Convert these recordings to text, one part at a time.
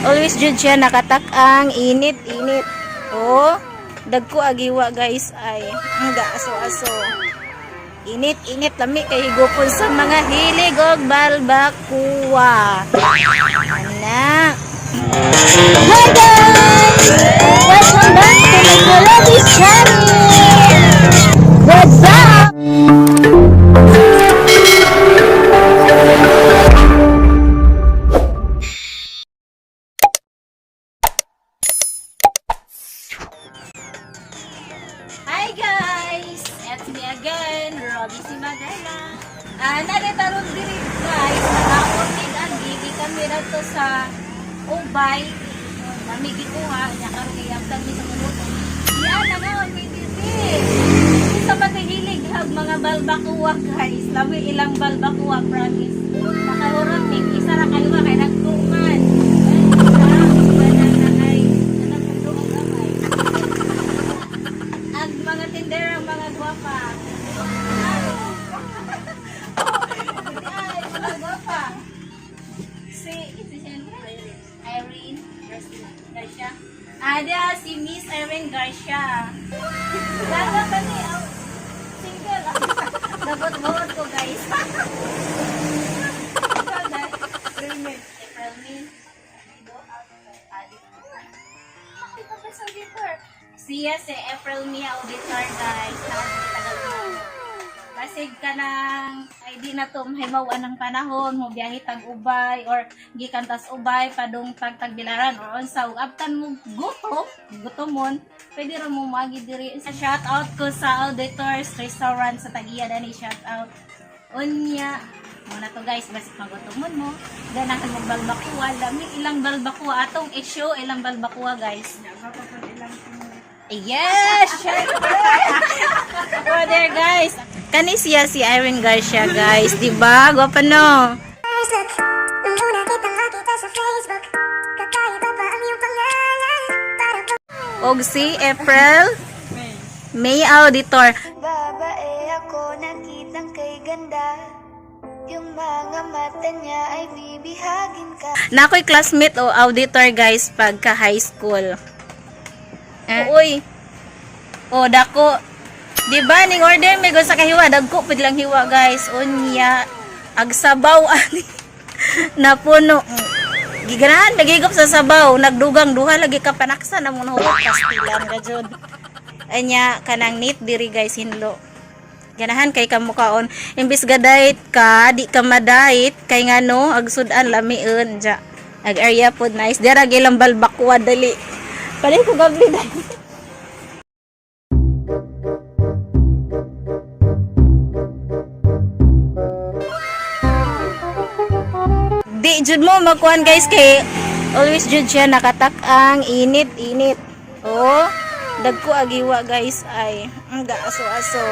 Always jud siya nakatak-ang init init. Oh, dagko agiwa, guys, ay nga aso-aso. Init init, lami kay higupon sa mga hilig og balbakuwa. Ana. Hi guys! Welcome back to my Kolobi channel! What's up? Hi guys! It's me again, Robbie Simadela. Ah, naritaron diri guys, nakaon mig agi gikan mi to sa Ubay. Nami gikuha nya karon giyamtan mi sa muluto. Diya nangaon mi diri. Sa paghihilig hag mga balbakuwa guys. Lami ilang balbakuwa, promise. Nakahurot mig isa ra kayo kay nagtungan. Ay, nagtungan gamay. Ang mga tindera, mga gwapa. Ay, mga gwapa. Si Irene Garcia. Ah, diya, si Miss Irene Garcia. Lalo pa ni, oh, single. Dagot-bawat ko, guys. Ikaw, guys. April May. Adi. Nakita ba sa auditor? Siya si April Mia Auditor, guys. Nakakita. Basig ka ng ay di na to mahimaw ng panahon mo biyahe tag Ubay or gikan tas Ubay padung tag Tagbilaran or unsa ug abtan mo gutom gutomon, pwede ra mo magi diri. Sa shout out ko sa Auditors Restaurant sa Tagiya dani, shout out. Unya muna to guys, basig magutomon mo, ganahan mo balbakuwa, lami ilang balbakuwa, atong i-show ilang balbakuwa, guys. Yes, syempre. Oh, there guys. Kani siya si Irene Garcia guys, di ba? Gwapa no. Facebook. Nung una kitang makita sa Facebook, kakaiba pa ang iyong pangalan. Para Og si April May Auditor. Babae ako nakitang kay ganda. Yung mga mata niya ay bibihagin ka. Na ako'y classmate o auditor guys pagka high school. Eh, uy. O dako. Di ba ning order may sa kahiwa, dagko pud lang hiwa guys. Unya ag sabaw ani napuno. Giganahan nagigop sa sabaw, nagdugang duha lagi ka panaksa na mo nahuot pastilan ka jud. Anya kanang neat diri guys, hinlo. Ganahan kay kamukaon imbis ga diet ka, di ka ma-diet kay ngano ag sudan lamiun ja. Ag area pod nice. Dira gilang balbakwa dali. Palay ko gabli dali. Di jud mo makuan guys kay always jud siya nakatak-ang init init. Oh, dagko agiwa guys, ay nga aso aso.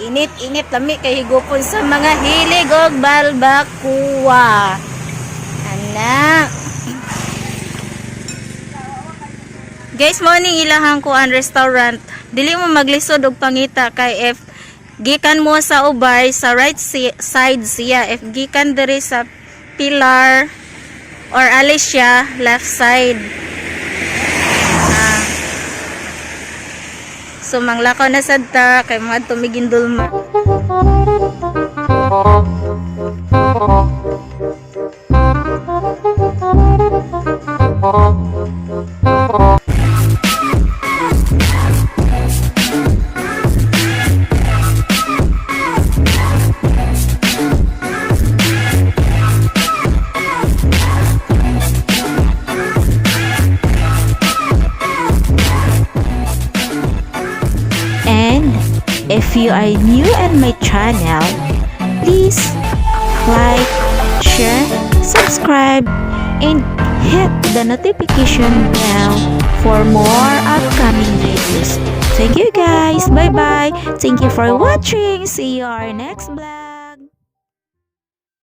Init init, lami kay higupon sa mga hilig og balbakuwa. Ana. Guys, morning ilahang kuan restaurant. Dili mo maglisod og pangita kay if gikan mo sa Ubay, sa right side siya. If gikan diri sa Pilar or Alicia, left side. Ah. So manglakaw na sad ta kay mga tumigindulma. And if you are new on my channel, please like, share, subscribe, and hit the notification bell for more upcoming videos. Thank you guys. Bye bye. Thank you for watching. See you our next vlog.